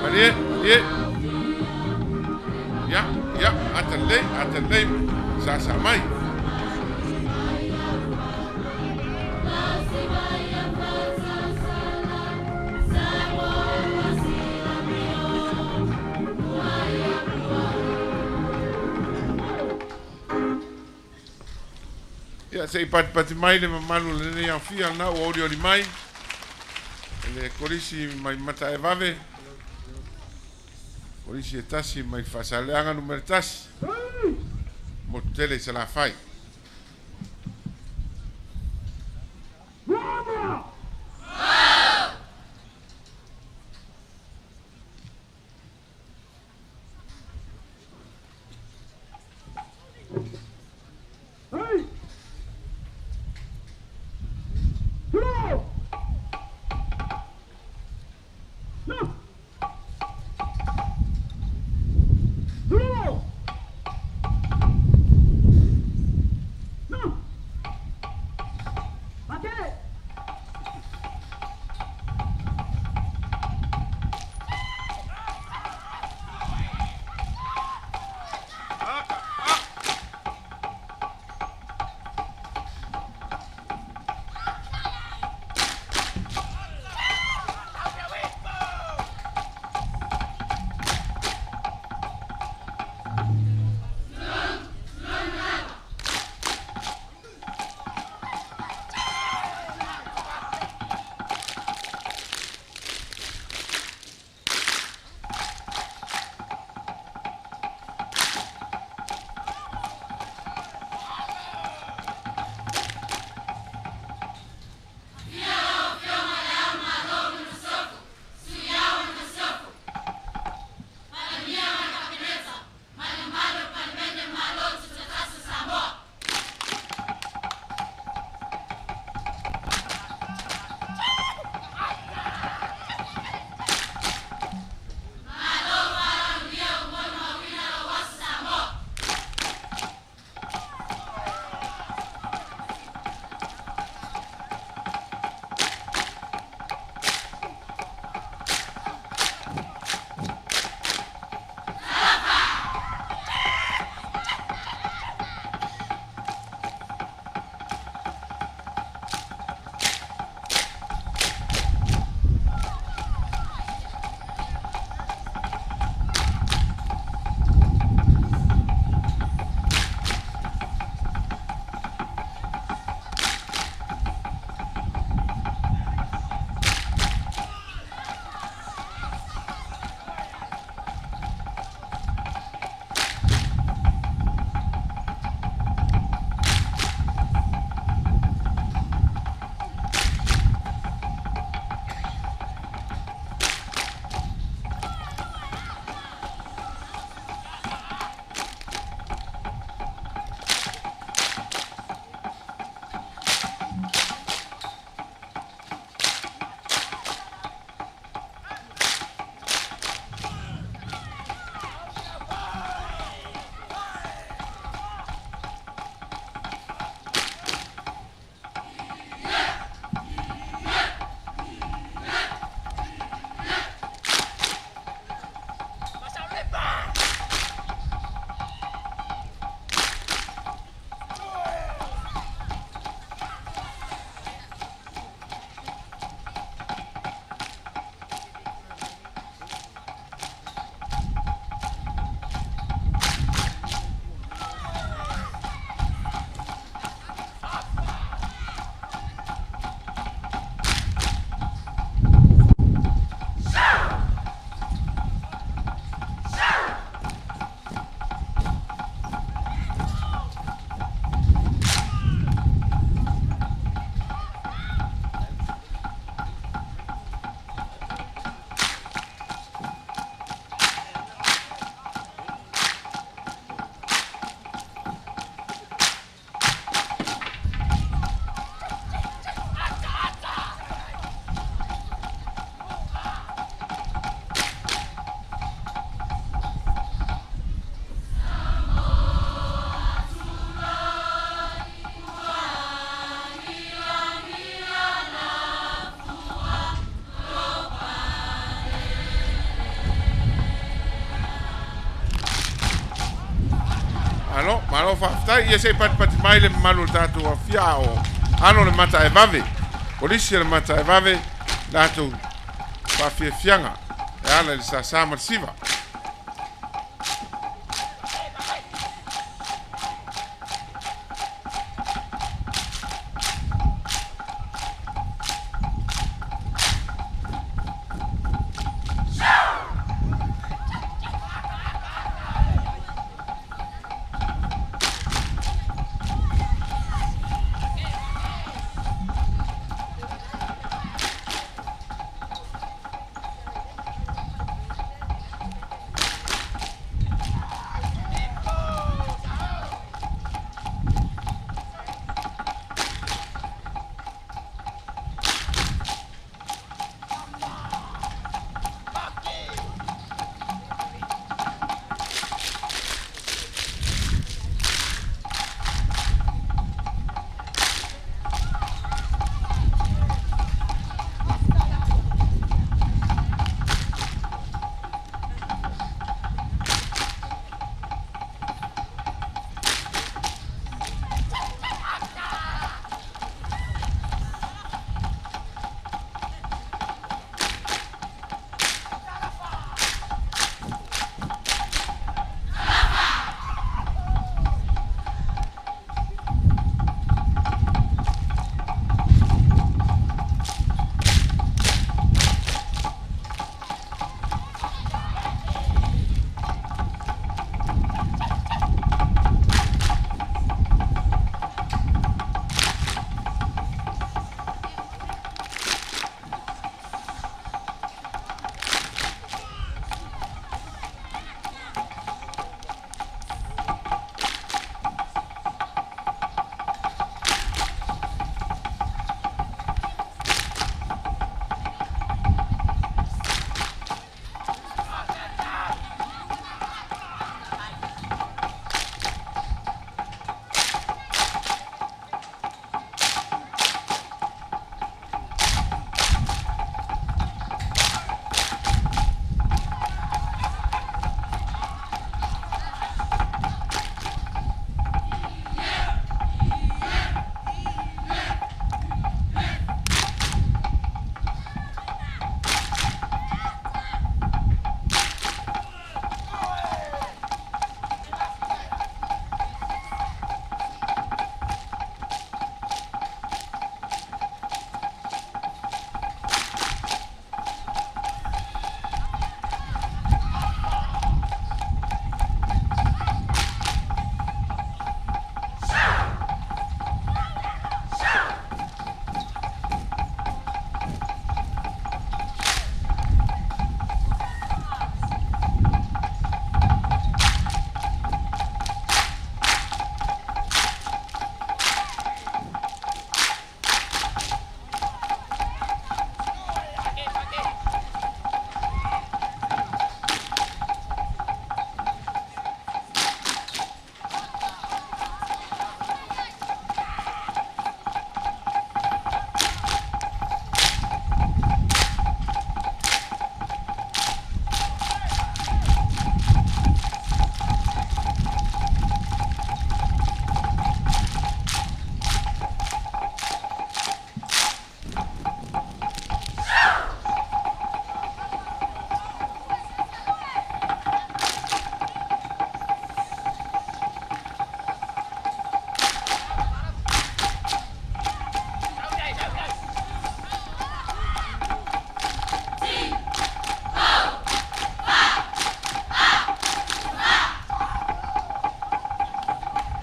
Malie, malie. Ia, ia, ata lelei, ata lelei, saasaa mai. Ia, se i patipati mai le mamalu o lenei aofia lena ua olioli mai e le Kolisi mai Mataevave, Kolisi e tasi mai Faasaleleaga Nu.1, motu tele i Salafai. Malo faafetai. Ia se i patipati mai le mamalu o le tatou afia a o alo le Mataevave, Kolisi o le Mataevave, latou faafiafiaga e ala i le sasa ma le siva.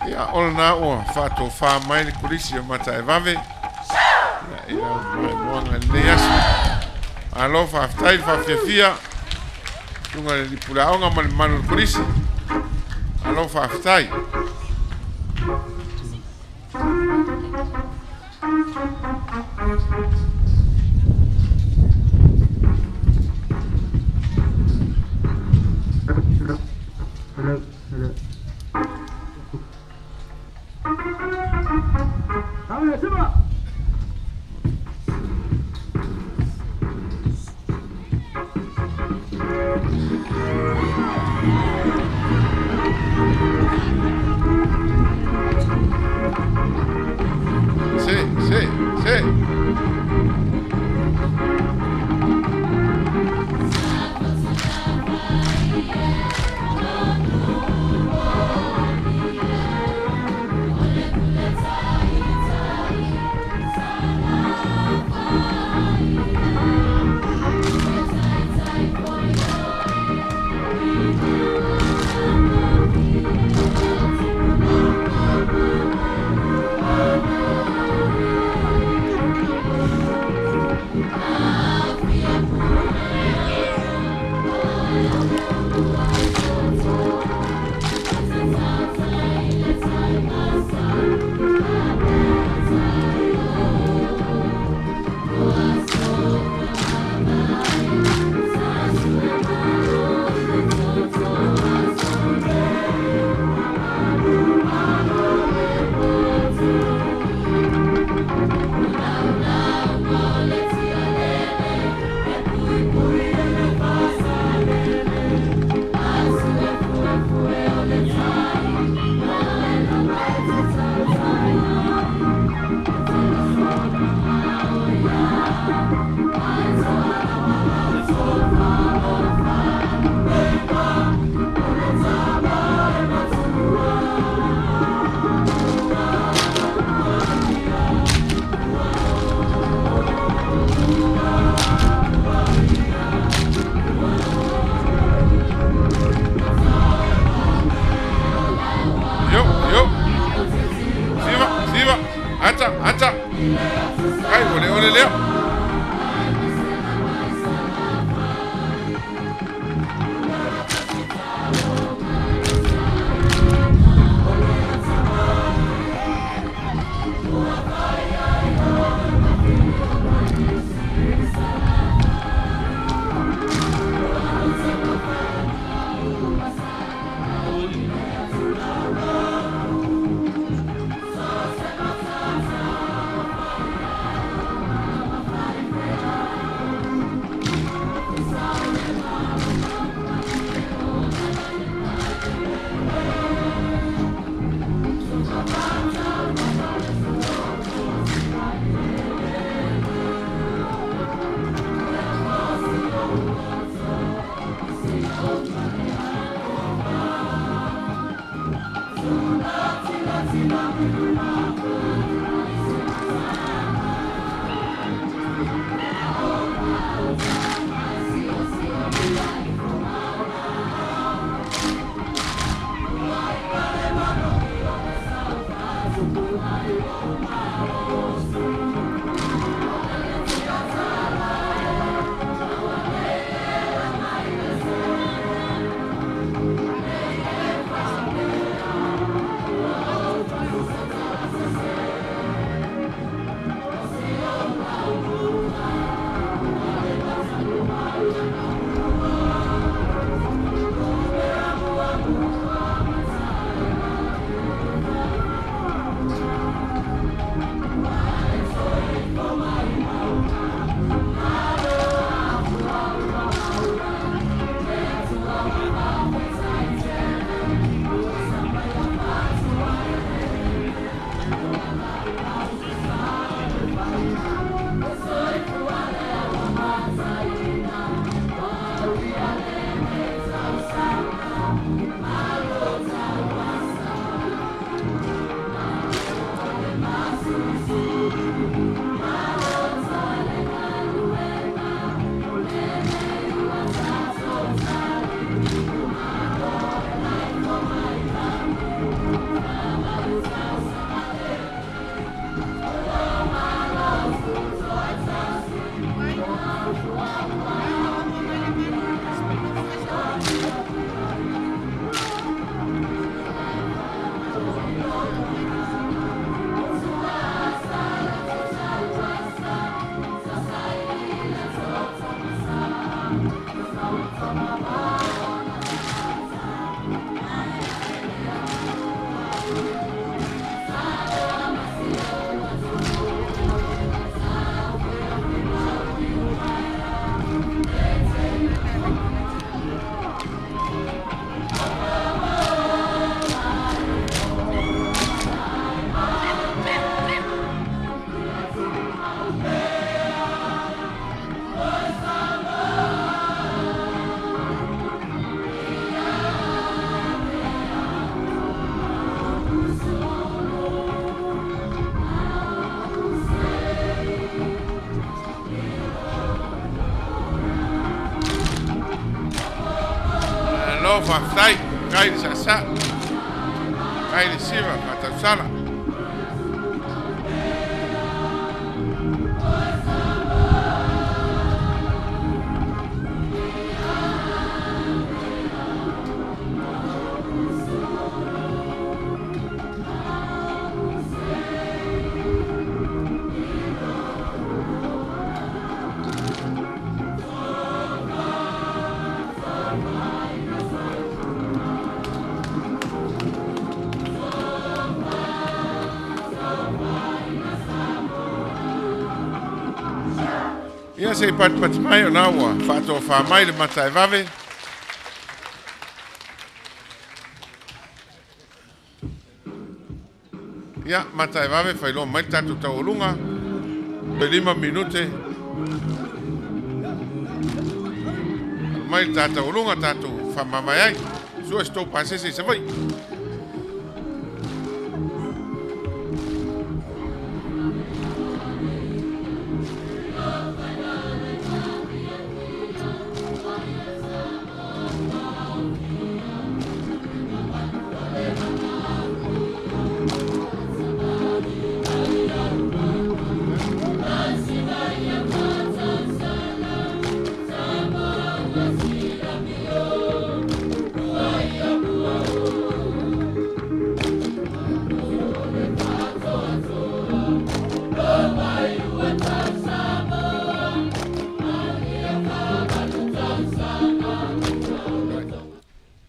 Ia, o lena ua faatofā mai le Kolisi o Mataevave ia, i lau maimoaga i lenei aso. Malo faafetai le faafiafia, susuga i le Puleaoga ma le mamalu o le Kolisi. Malo faafetai. See, see. Yo, yo. Siva, siva. Ata, ata. Ai, ole, ole, lea. Malo faafetai, kai le saasaa, kai le siva faatausala. Ia se i patipati mai o na ua faatofā mai le Mataevave. Ia, Mataevave failoa mai le tatou taualuga. Pe 5 minute. Mai le tatou taualuga tatou faamavae ai. Sua se tou pasese i Savaii.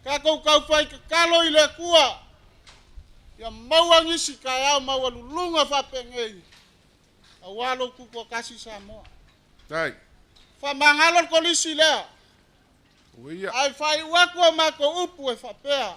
Tatou taufai tatalo i le Atua ia maua nisi taeao maualuluga faapenei aua lou tutoatasi Samoa. Tai. Faamagalo le kolisi lea. Uia. Ae faaiu atu a matou upu e faapea.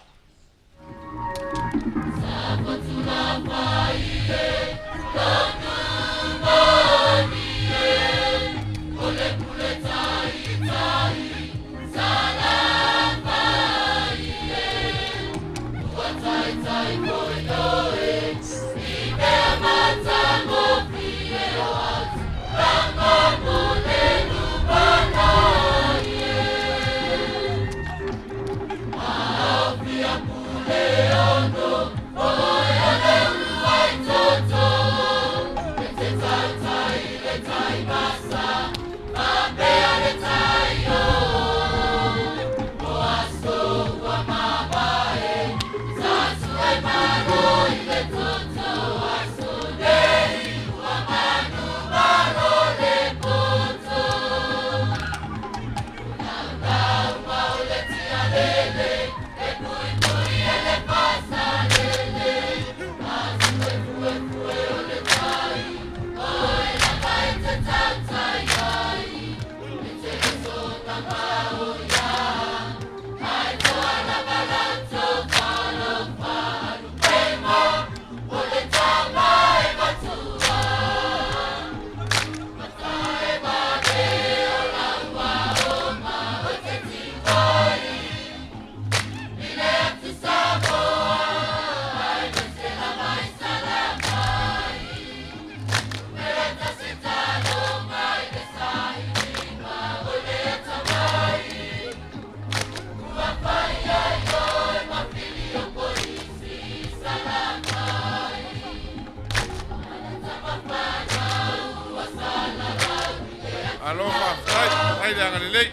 Alo faafetai, faafetai le agalelei.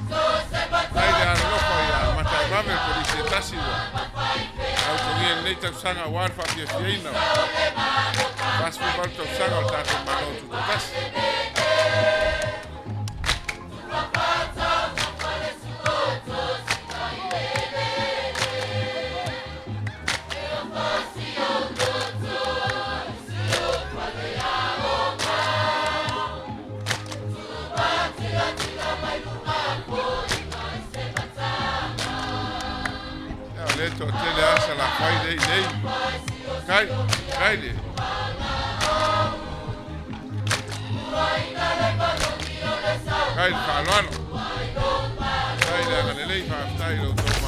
Faafetai le alolofa ia Mataevave le kolisi e tasi ua tautogia i lenei tausaga aua le faafiafiaina o 48 tausaga o le tatou Malo Tutoatasi. Ia, o lea toatele lava Salafai lea i inei. Kai, kai le. Kai le faaaloalo. Kai le agalelei, faafetai i lo outou